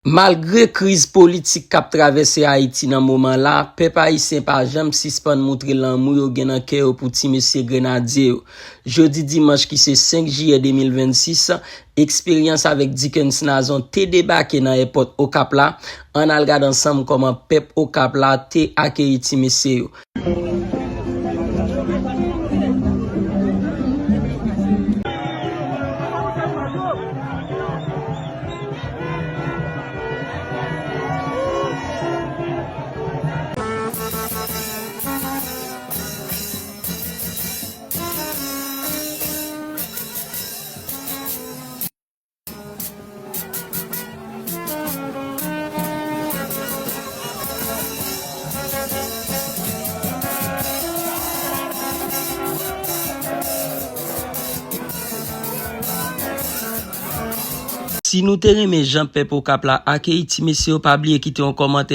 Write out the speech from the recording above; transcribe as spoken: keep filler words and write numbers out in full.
Malgre kriz politik k ap travèse Ayiti nan moman la, pèp ayisyen pa janm sispann moutre lanmou yo gen nan kè yo pou ti mesye grenadye yo. Jodi dimanch ki se senk jiyè de mil vennsis, Eksperyans avèk Dickens Nazon te debake nan èpòt Okap la. Ann al gade ansanm kòman pèp Okap la te akeyi ti mesye yo. Si nou te renmen jan pèp Okap la akeyi ti mesye yo, pa bliye kite yon kòmantè